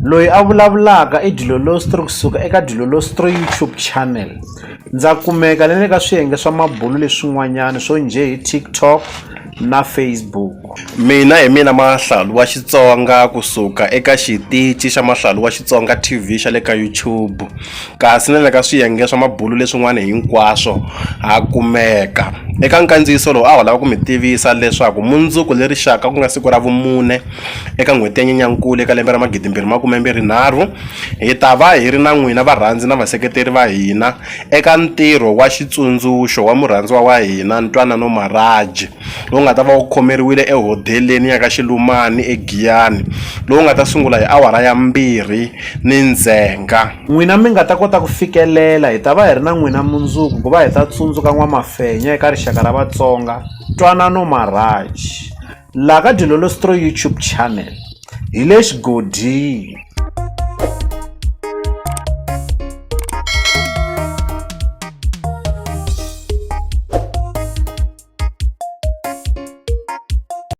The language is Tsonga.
Loyi a vulavulaka i Dilolostro kusuka eka Dilolostro YouTube channel. Ndza kumeka na le ka swiyenge swa mabulo leswin'wanyana swo njhe hi TikTok na Facebook. Mina hi mina Mahlalu wa Xitsonga kusuka eka xitichi xa Mahlalu wa Xitsonga TV xa le ka YouTube kasi na le ka swiyenge swa mabulo leswin'wana hinkwaswo ha kumeka. Eka nkandziyiso lowu a ho lava ku mi tivisa leswaku mundzuku leri xaka ku nga siku ra vumune eka n'hweti ya Nyenyankulu eka lembe ra magidimbirhi makumembirhi nharhu hi ta va hi ri na n'wina varhandzi na vaseketeri va hina eka ntirho wa xitsundzuxo wa murhandziwa wa hina Ntwanano Maraji lowu nga ta va wu khomeriwile ehodeleni ya ka Xilumani eGiyani lowu nga ta sungula hi awara ya 2 ni ndzhenga. N'wina mi nga ta kota ku fikelela hi ta va hi ri na n'wina mundzuku ku va hi ta tsundzuka N'wamafenya eka rixaka ra Vatsonga Ntwanano Maraji laha ka Dilolostro YouTube channel hi le xigodini.